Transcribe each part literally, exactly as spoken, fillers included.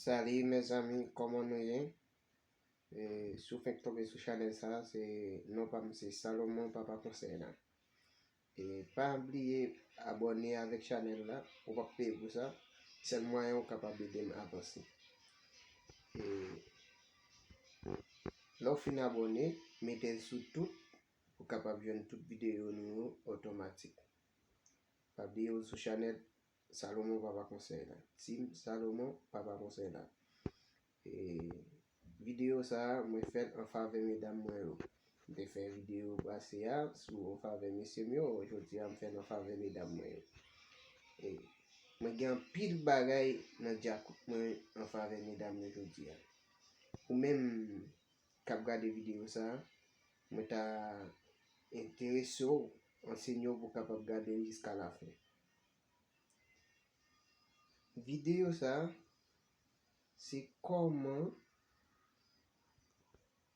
Salut mezanmi, kòman nou ye? E, si w fenk tonbe sou chanèl sa, se non pa m se Salomon, papa konsèy la. E pa bliye abòne avèk chanèl la, ou p ap peye pou sa. Sèl mwayen ou kapab ede m avanse. E lè w fin abòne, mete l sou tout pou w kapab jwenn tout videyo nou yo otomatik. Pa bliye w sou chanèl Salomon papa konsèy la. Team Salomon papa konsèy la. E videyo sa a, mwen fè l an favè medam mwen yo. M te fè videyo pase a sou an favè mesye m yo, jodi a m fè l an favè medam mwen yo. E mwen gen anpil bagay nan djakout mwen an favè medam yo jodi a. Ou menm k ap gade videyo sa a, mwen ta enterese w, ansenye w pou w kapab gade l jiska lafen. Videyo sa a, se kòman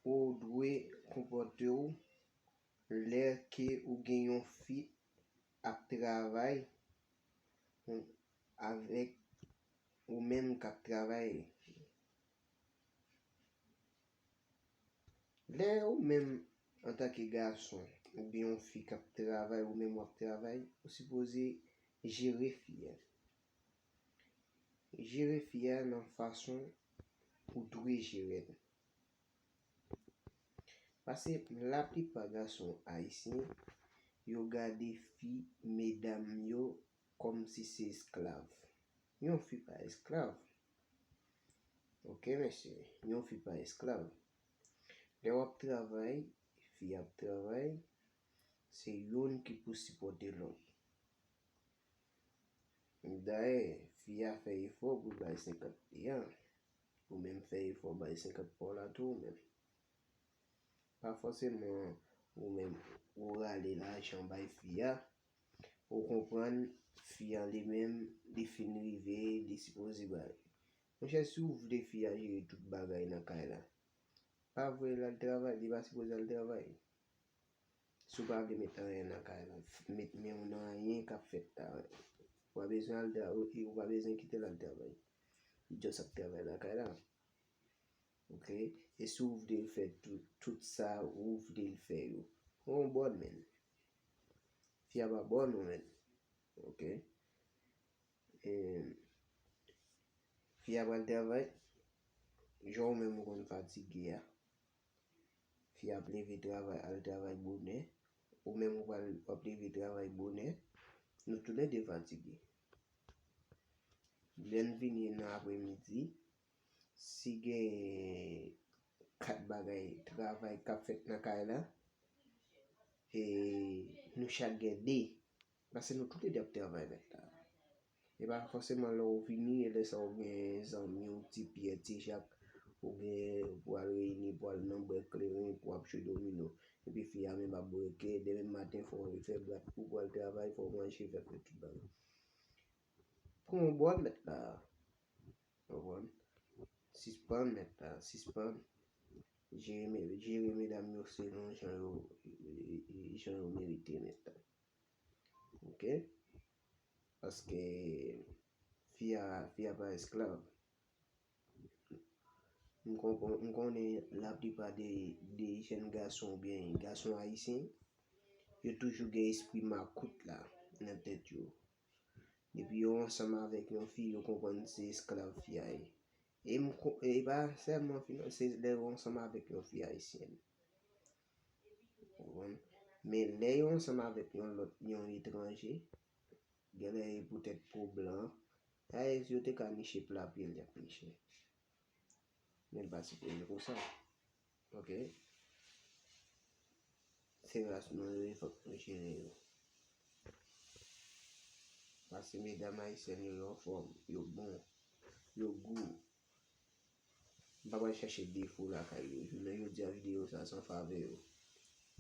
ou dwe konpòte w lè ke ou gen yon fi ap travay avèk ou menm k ap travay. Lè ou menm antanke gason oubyen yon fi k ap travay, ou menm w ap travay, ou sipoze jere fi a. Jere fi a nan fason ou dwe jere l. Paske laplipa gason ayisyen, yo gade fi medam yo kòmsi se esklav. Yon fi pa esklav. Oke, mesye, yon fi pa esklav. Lè w ap travay, fi ap travay, se youn ki pou sipòte lòt. Dayè, fi a fè efò pou l bay senkant li an. Ou menm fè efò bay senkant pa w la tou, ou menm. Pa fòseman ou menm ou rale lajan bay fi a, ou konprann fi a li menm, li fin rive, li sipoze bay. Monchè, si w vle fi a jere tout bagay nan kay la, pa voye l al travay, li pa sipoze al travay. Si w pa vle met anyen nan kay la, met men w nan anyen k ap fèt la. Ou pa bezwen al tra-, ou, ou pa bezwen kite l al travay. Li just ap travay lakay la. Oke? E si w vle l fè tout, tout sa ou vle l fè yo, pran yon bòn, menn. Fi a pa bòn ou, menn. Oke? E fi a pral travay, jan ou menm ou konn fatige a. Fi a ap leve travay, al travay bonè. Ou menm ou pral, w ap leve travay bonè. Nou toulède fatige. Lè n vini nan aprèmidi, si gen kat bagay travay k ap fèt nan kay la, e nou chak gen de. Paske nou toulède ap travay mèt la. E pa fòseman lè w vini, e lè sa w gen zanmi w, Ti Pyè, Ti Jak, ou gen pou al reyini, pou al nan bwè kleren, pou ap jwe domino. Epi fi a menm ap breke, demen maten fò w fè brat pou, pou al travay, fò w manje, fè, fè tout bagay. Pran yon bòn mèt la. Konprann? Sispann mèt la, sispann. Jere, me-, jere medam yo selon jan yo, jan yo merite mèt la. Oke? Paske fi a, fi a pa esklav. M konprann, m konnen laplipa de, de jèn gason oubyen gason ayisyen, yo toujou gen espri makout la nan tèt yo. Depi yo ansanm avèk yon fi, yo konprann se esklav fi a ye. E m ko-, e pa sèlman fi, non, se lè yo ansanm avèk yon fi ayisyèn. Ou konprann? Men lè yo ansanm avèk yon lòt, yon etranje, genlè e poutèt po blan. Dayè, si yo te ka niche pla pye l, y ap niche. Men l pa sipoze konsa. Oke? Se ras nou yo, e fòk nou jere yo. Paske medam ayisyèn yo, yo anfòm, yo bon, yo gou. M pa pral chache defo lakay yo. Jounen jodi a, videyo sa, se an favè yo.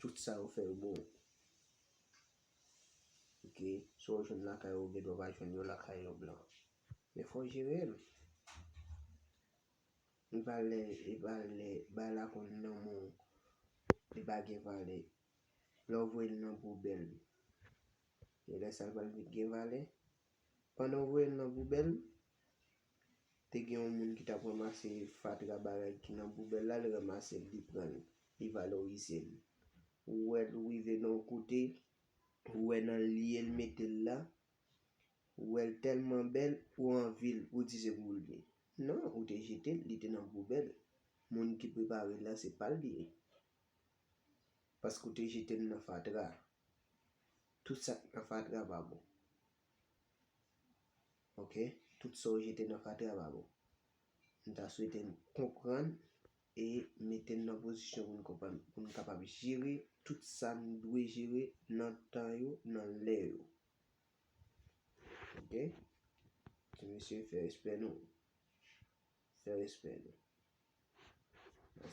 Tout sa yo fè, yo bon. Oke? Sa w jwenn lakay yo, ou gen dwa pa jwenn yo lakay yon blan. Men fò w jere l. Li pa lè, li pa lè, bagay la konn nan men w, li pa gen valè. Lè w voye l nan poubèl, e lè sa l pral vin gen valè. Pandan w voye l nan poubèl, Te gen yon moun ki t ap ranmase fatra bagay ki nan poubèl la, li ranmase l, li pran l, li valorize l. Ou wè l rive nan yon kote, ou wè nan lye l mete l la, ou wè l tèlman bèl, ou anvi l, ou di se pou ou l ye. Non, ou te jete l, li te nan poubèl. Moun ki prepare l la, se pa l li ye. Paske ou te jete l nan fatra. Tout sa k nan fatra pa bon. Ok? Tout sa w jete nan fatra pa bon. M ta swete n konprann e mete n nan pozisyon pou n konprann, pou n kapab jere tout sa n dwe jere nan tan yo, nan lè yo. Ok? Ti mesye, fè respè nou. Fè respè nou.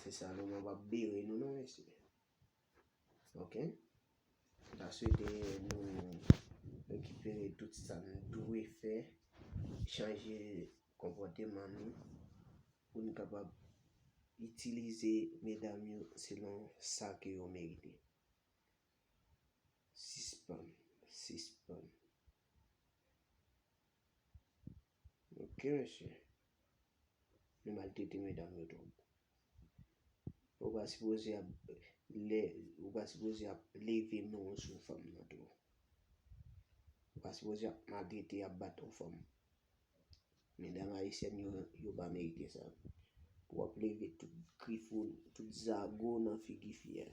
Se Salomon p ap bere nou non, mesye. Ok? M ta swete nou rekipere tout sa n dwe fè, chanje konpòteman nou, pou n kapab itilize medam yo selon sa ke yo merite. Sispann, sispann. Ok, mesye. Nou maltrete medam yo twòp. Ou pa sipoze ap lè, ou pa sipoze ap leve men w sou fanm nan tou. Ou pa sipoze ap maltrete, ap bat yon fanm. Medam ayisyèn yo, yo pa merite sa. Pou w ap leve tout grif ou, tout zago nan figi fi a.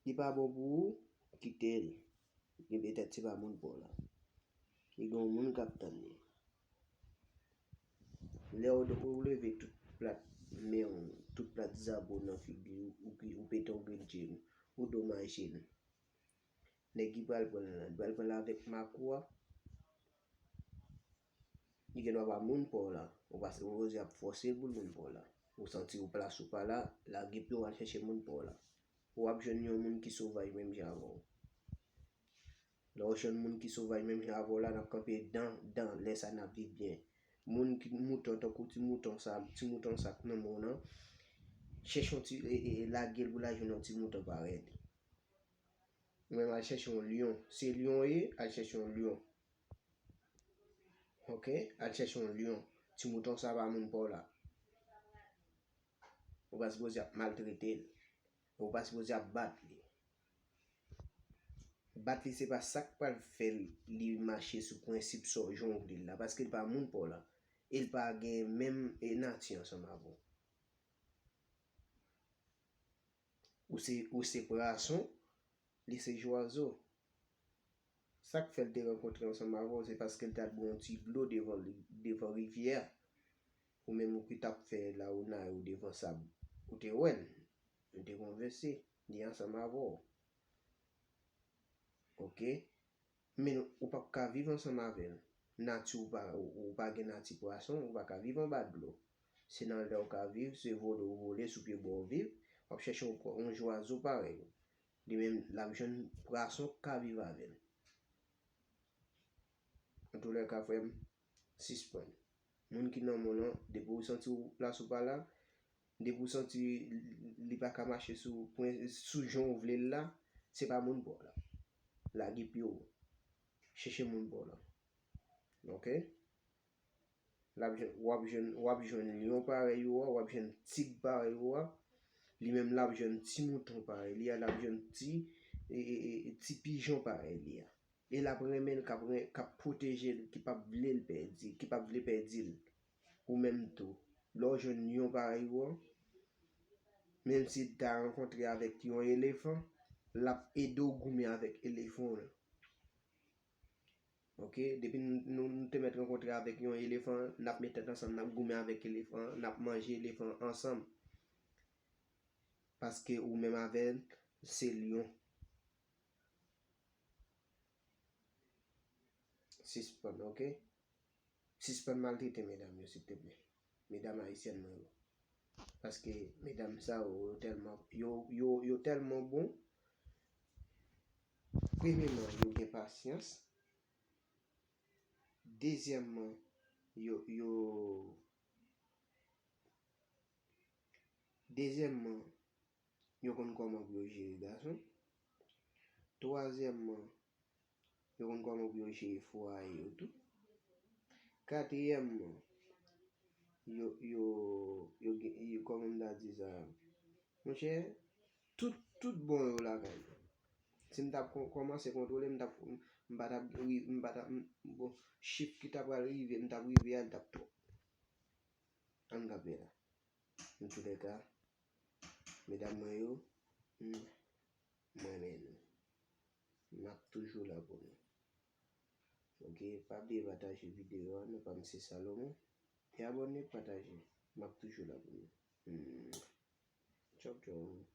Li pa bon pou ou, kite l. Li petèt se pa moun pa w la. Li gen yon moun k ap tann li. Lè w, ou leve tout plat men w, tout plat zago nan figi w, ou, ou pete yon grenn je, ou domaje l. Nèg ki pral pran l lan, li pral pran l avèk makou a. Li gen dwa pa moun pa w la. Ou pa sipoze ap fòse l pou l moun pa w la. Ou santi ou plas ou pa la, lage pye w al chèche moun pa w la. Ou ap jwenn yon moun ki sovaj menm jan avè w. Lè w jwenn moun ki sovaj menm jan avè w la, n ap kanpe dan, dan, lè sa n ap viv byen. Moun ki mouton, tankou ti mouton sa, ti mouton sa k nan men w lan, chèche yon ti, e, e, e, lage l pou l al jwenn yon ti mouton parèy li. Ou menm al chèche yon lyon. Se lyon w ye, al chèche yon lyon. Ok? Al chèche yon lyon. Ti mouton sa pa moun pa w la. Ou pa sipoze ap maltrete l. Ou pa sipoze ap bat li. Bat li se pa sa k pral fè li mache sou prensip sa w jan w vle l la, paske l pa moun pa w la. E l pa gen menm, e, nati ansanm avè w. Ou se, ou se pwason, li se jwazo. Sa k fè l te rankontre ansanm avè w, se paske l t al bwè yon ti dlo devan li, devan rivyè a. Ou menm ou ki t ap fè lawonay ou devan sab, ou te wè l. Nou te konvèse, li ansanm avè w. Ok? Men ou p ap ka viv ansanm avè l. Nati w pa, ou, ou pa gen nati pwason, ou pa ka viv anba dlo. Se nan lè w ka viv, se vole w vole, sou pye bwa w viv, w ap chèche yon, yon jwazo parèy ou. Li menm, l ap jwenn pwason k ka viv avè l. Antoulèka, frè m, sispann. Moun ki nan men w lan, depi w santi w plas ou pa la, depi w santi li pa ka mache sou pwen, sou jan w vle l la, se pa moun pa w la. Lage pye w. Chèche moun pa w la. Ok? L ap jwenn, w ap jwenn, w ap jwenn lyon parèy ou a, w ap jwenn tig parèy ou a. Li menm l ap jwenn ti mouton parèy li a, l ap jwenn ti, e, e, e, ti pijon parèy li a. E l ap renmen l, k ap ren-, k ap pwoteje l, ki p ap vle l pèdi, ki p ap vle pèdi l. Ou menm tou, lè w jwenn lyon parèy ou a, menm si l ta rankontre avèk yon elefan, l ap ede w goumen avèk elefan w lan. Ok, depi nou, nou, nou te mèt rankontre avèk yon elefan, n ap met tèt ansanm, n ap goumen avèk elefan, n ap manje elefan ansanm. Paske ou menm avè l, se lyon. Sispann, ok? Sispann maltrete medam yo, silteplè. Medam ayisyèn mwen yo. Paske medam sa yo, yo tèlman, yo, yo, yo tèlman bon. Premyeman, yo gen pasyans. Dezyèmman, yo, yo, dezyèmman, yo konn kòman pou yo jere gason. Twazyèmman, yo konn kòman pou yo jere fwaye yo tou. Katriyèmman, yo, yo, yo, gen- yo, kòman m ta di sa? Monchè, tout, tout bon yo lakay yo. Si m t ap kon- kòmanse kontwole, m t ap, m pa t ap, ri- m pa t ap, m- bon, chif ki t ap pral rive, m t ap rive a, l t ap twòp. Ann kanpe la. Antoulèka, medam mwen yo, m renmen nou. M ap toujou la pou nou. Ok, pa bliye pataje videyo a, non pa m se Salomon. E abòne, pataje. M ap toujou la pou nou. Hmm. Tchòp tchòp.